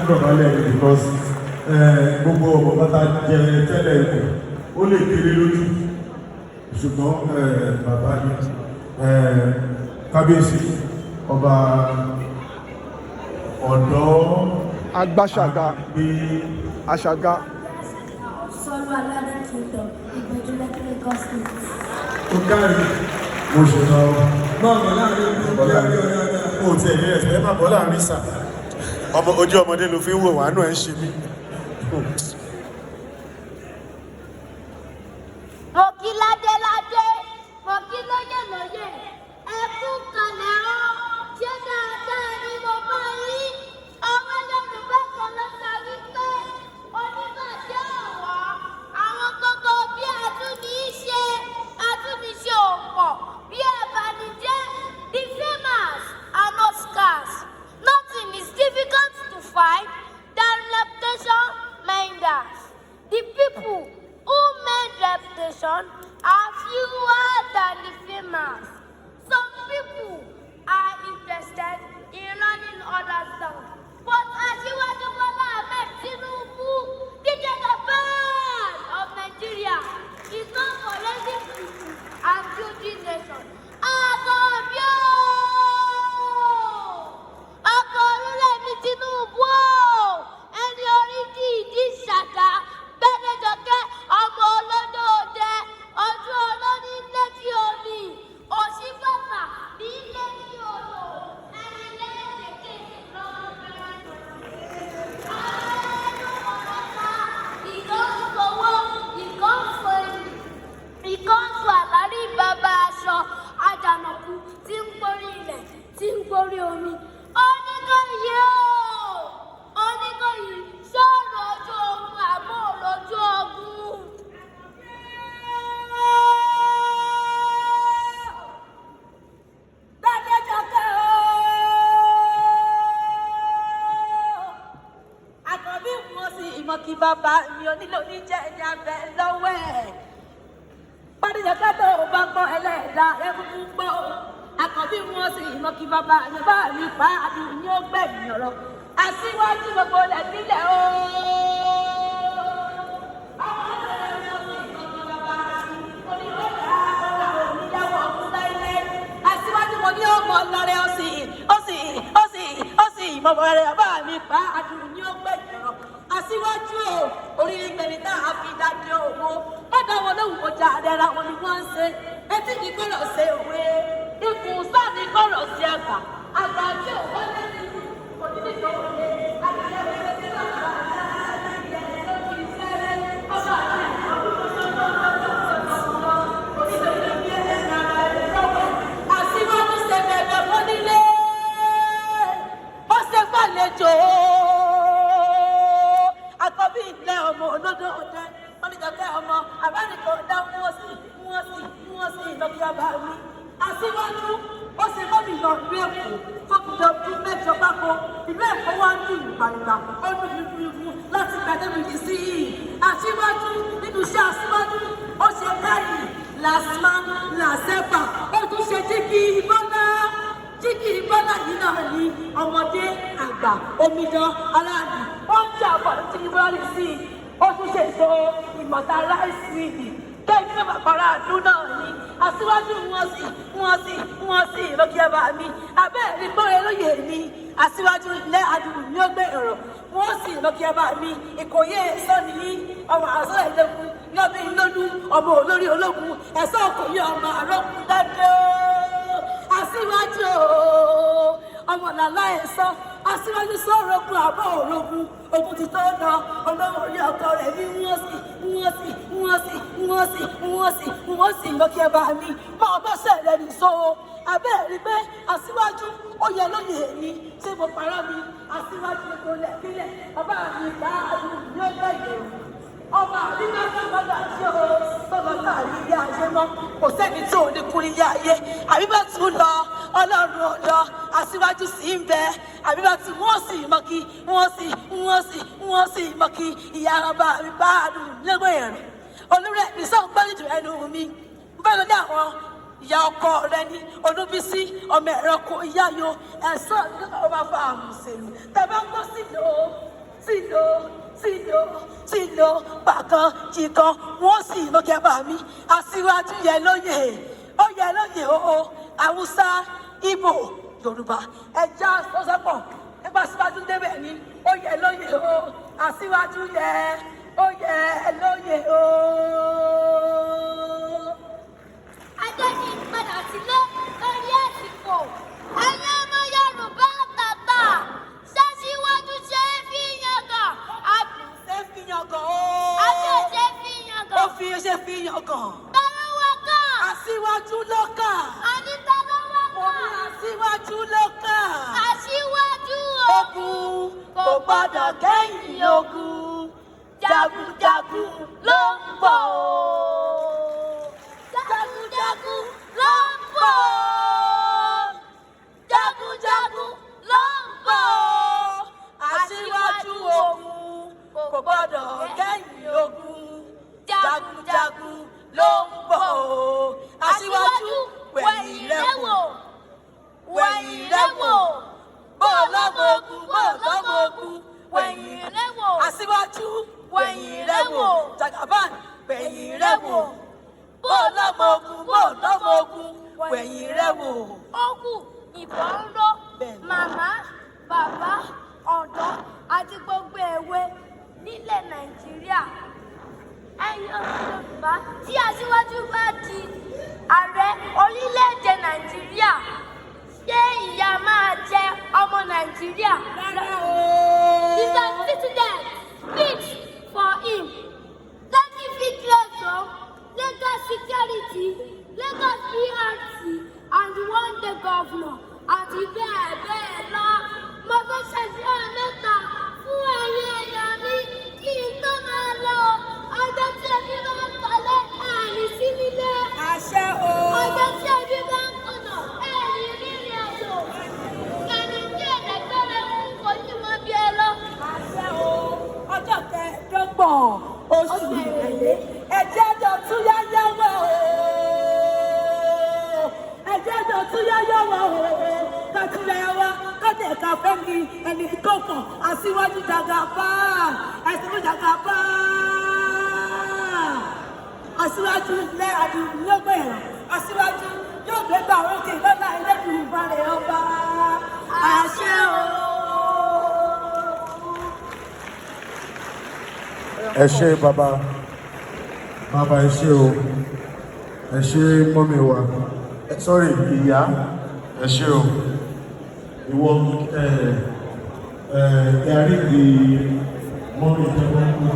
Dọ̀bálẹ̀ ni because gbogbo ọ̀bọ̀ bàtà jẹ tẹ́lẹ̀ ikọ̀ ó lè kéré lójú, ṣùgbọ́n bàbá ni kábíyèsí ọba ọ̀dọ́ Agbáṣàga. Gbé Àṣàga. Sọ́lú Aládé Kingdom, Ìgbẹ́jú Lẹ́kí, Lagos State. Ó kárí mo ṣe lọ. Máa bọ̀ láàrin ìlú kí a rí ọ dáadáa. Ó tiẹ̀ ní ẹ̀sìn ẹ má bọ́ láàrin sà, ọmọ ojú ọmọdé ló fi ń wò wánú ẹ̀ ń ṣe mí. Mo kí ládéládé, mo kí lóyè lóyè, ẹ kú kalẹ̀ o, ṣé dáadáa ni mo bá yín? Ọmọ Yorùbá kan ló sọ wípé oníbàjẹ́ ọ̀wọ́, àwọn kókó bí atúnisẹ, atúnisẹ ò pọ̀, bí abanijẹ́, the famous are not scarce. Nothing is difficult to find than reputation minders. The people who made reputation are fewer than the famous. Some people are interested in running others down. But Asiwaju Bola Ahmed Tinubu, the Jagaban of Nigeria, is known for raising people and building nation. Àkànbí o! Ọkọ̀ Olúrẹ̀mí Tinubu o! Ẹni orí kì í dí ṣàkà, Gbẹ́dẹ́jọkẹ́ ọmọ olódòdẹ, ojú olóní létí omi, òṣìbàtà ní létí odò, ẹni lẹ́ẹ̀dẹ̀kẹ̀ lọ́wọ́ fẹ́ràn. Ìkan fowó, ìkan fo ìkan fo àlárí bàbá aṣọ àjànàkú tí ń gborí ilẹ̀ tí ń gborí omi. Oníkòyí o! Oníkòyí sọ̀rọ̀ ojú ogun àbọ̀ lójú ogun. Gbàdéjọkẹ́ o! Àkànbí mo sì mọ kí bàbá mi onílò oníjẹ ní abẹ lọ́wọ́ ẹ̀. Gbàdéjọkẹ́ tó o bá gbọ́ ẹlẹ́ẹ̀dá rẹ kúkú gbọ́ o. Àkànbí mo sì mọ kí bàbá mi bá mi pa àdùn ní ó gbẹ̀yìn ọ̀rọ̀. Aṣíwájú gbogbo lẹ̀ nílẹ̀ o. Aṣíwájú mo ní ọmọ lọrẹ ó sì ó sì ó sì ó sì mọ bọrẹ bá mi pa àdùn ní ó gbẹ̀yìn ọ̀rọ̀. Aṣíwájú o, orí gbẹni tá a fi dájọ́ owó. Má dá wọn lóhùn ọjà àdẹ́ra wọn ni wọ́n ń ṣe. Etí ní kọ́rọ̀ ṣe òwe. Ikùn sáà ní kọ́rọ̀ sí àgbà. Àgbà tí ò wọ́n lẹ́nu kò ní ní ìdánwò. Àgbà tí ò Aṣíwájú ṣe bẹ̀bẹ̀ fún nílé, ó ṣe gbàlejò. Àkọ́bí ilẹ̀ ọmọ olódò ọdẹ, oníjọkẹ́ ọmọ àbánikọ̀ dá wọ́n sí, wọ́n sí, wọ́n sí lọ́kí ọba mi. Aṣíwájú ó ṣe gómìnà ìlú Èkó fọ́kùnjọ ọdún 8 gbáko. Ìlú Èkó wá ní ìgbàgbà ó ní ìlú láti gbàdébìyí sí i. Aṣíwájú nínú iṣẹ́ aṣíwájú ó ṣe káyì làsímà làṣẹ́fà ó tún ṣe jíkì bọ́lá jíkì bọ́lá yìí náà ní ọmọdé àgbà omidan aláàbì ó ń jà bọ̀ jíkì bọ́lá yìí sí i. Ó tún ṣe ètò ìmọ̀ta ráìsì ìdì kẹ́hìn ní bàbá àdún náà ni aṣíwájú wọn sì wọn sì wọn sì lókè ọba mi abẹ́ẹ̀rí gbọ́rẹ̀ lóye mi aṣíwájú ilẹ̀ àdùnnú ni ó gbé ọ̀rọ̀ wọn sì lókè ọba mi ìkòyè sọ́ni yìí ọmọ àṣọ ìlẹ́kùn lọ́bí lónú ọmọ olórí ológun ẹ̀sọ́ òkòyè ọmọ àrọ́kùn dájọ́ aṣíwájú o, ọmọ làlá ẹ̀sọ́ aṣíwájú sọ̀rọ̀ ogun àbọ̀ òrogun ogun ti tó lọ olówó orí ọkọ rẹ̀ ní wọ́n sì wọ́n sì wọ́n sì wọ́n sì wọ́n sì wọ́n sì lókè ọba mi máa bá sẹ̀rẹ̀ ní so abẹ́rẹ́ rí pé aṣíwájú ó yẹ lóye mi ṣé mo parọ́ mi aṣíwájú gbogbo lẹ̀ kílẹ̀ ọba mi bá àdúgbò ní ó gbẹ̀yẹ̀ ọba àdínà sọ́gbọ́dọ̀ àti o sọ́gbọ́dọ̀ àrí ilé ayé mọ́ kò sẹ́ni tí ò ní kú nílé ayé àbíbá tún lọ ọlọ́run ò lọ aṣíwájú sì ń bẹ àbíbá tí wọ́n sì mọ́ kí wọ́n sì wọ́n sì wọ́n sì mọ́ kí ìyá ọba mi bá àdùn lẹ́gbẹ̀ẹ́ ẹ̀rùn olúrẹ̀ mi sọ̀n gbọ́dọ̀ jù ẹnu mi bẹ́ẹ̀ ló dé àwọn ìyá ọkọ rẹ ní olúbísí ọmọ ẹ̀rọ kò ìyá yo ẹ̀sán ọba fa àmùsèlú tẹ̀bá ń gbọ́ sí lò ó. ló tí ló pàkan jìkan wọ́n sì lókè bá mi. Aṣíwájú yẹ lóye, ó yẹ lóye o. Haúsá, Ìgbò, Yorùbá, ẹja sọ́sọ́pọ̀ ẹgbẹ́ aṣíwájú débẹ̀ ni ó yẹ lóye o. Aṣíwájú yẹ, ó yẹ lóye o. Ajé kí n padà sílé lórí àsìkò. Ẹ̀yin ọmọ Yorùbá tàtà, ṣáṣíwájú ṣe é fi yangàn. Àbí Ṣé fi yangàn o? àbí ò ṣe é fi yangàn? Ó fi ṣe fi yangàn. Ta ló wá kàn? Aṣíwájú ló kàn. Àní ta ló wá Mo ní kàn? aṣíwájú ló kàn. Aṣíwájú o. Ogun kò gbọ́dọ̀ kẹ́yìn ogun. Jagunjagun ló ń bọ̀ o. Jagunjagun ló ń bọ̀ o. Jagunjagun ló ń bọ̀ o. Aṣíwájú ogun kò gbọ́dọ̀ kẹ́yìn ogun. Jagunjagun ló ń bọ̀ o. Aṣíwájú, wẹ̀yìn rẹ̀ wò. Wẹ̀yìn rẹ̀ wò. Bó o lọ́mọ ogun, bó o lọ́mọ ogun, wẹ̀yìn rẹ̀ wò. Aṣíwájú, wẹ̀yìn rẹ̀ wò. Jagaban, wẹ̀yìn rẹ̀ wò. Bó o lọ́mọ ogun, bó o lọ́mọ ogun, wẹ̀yìn rẹ̀ wò. Ó kù ìbọn ń ró. Bẹ́ẹ̀ni. Màmá, bàbá, ọ̀dọ́ àti gbogbo èwe nílẹ̀ Nàìjíríà. Ẹ̀yin ọmọ Yorùbá, tí aṣíwájú bá di ààrẹ orílẹ̀-èdè Nàìjíríà, ṣé ìyà máa jẹ ọmọ Nàìjíríà? Rárá o. Mr. President speaks for him. Lekki Free Trade Zone, Lagos Security, Lagos BRT, and one day governor, àti bẹ́ẹ̀ bẹ́ẹ̀ lọ. Mo fẹ́ ṣàdúrà mẹ́ta fún ẹ̀yin èèyàn mi kí n tó máa lọ. Ọjọ́ tí ẹbí bá ń kọ́lé, ẹ̀ẹ́nì sí nílé. Àṣẹ o. Ọjọ́ tí ẹbí bá ń kọ̀nà, ẹ̀ẹ́nì rírìn àjò. Ẹni tí ẹ̀ẹ́dẹ́gbẹ̀rẹ̀ ń kò ní mọ bí ẹ lọ. Àṣẹ o. Ọjọ́ 25 oṣù Ìrẹ̀lẹ̀. Ẹ̀jẹ̀ jọ túyáyá wá o. Ẹ̀jẹ̀ jọ túyáyá wá o. Ká túyáyá wá. Ká tẹ̀ ká fẹ́ mi ẹnì kọ̀ọ̀kan. Aṣíwájú Jagaban. Aṣíwájú Jagaban. Aṣíwájú ilẹ̀ àdúgbò. Aṣíwájú yóò gbégbá orókè lọ́la Ẹlẹ́dùmarè ọba. Àṣẹ o. Ẹ ṣé bàbá, bàbá, ẹ ṣé o. Ẹ ṣé mummy wa. Sorry, ìyá, ẹ ṣé o. Ìwọ ẹ ẹ ẹ rí di mummy tẹ́wọ́n.